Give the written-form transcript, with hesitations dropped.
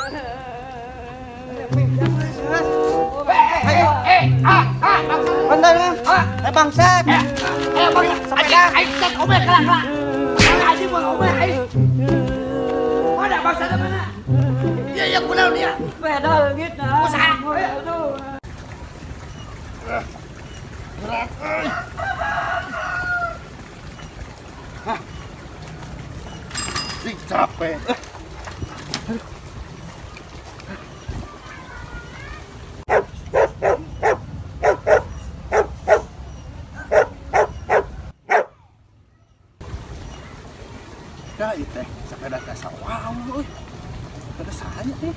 Eh, ah, ah, bangsat. Bentar, Bang. Eh, bangsat. Eh, eh, bang, anjing, aing tet obe kelak kelak. Mana anjing bang obe aing. Mana bangsat mana? Iya, iya, kunaon dia? Sepeda leungit nah. Usaha. Aduh. Berat euy. Hah. Ih, capek. Dah ieu teh sepeda teh asa wow euy. Sepeda saha nya teh?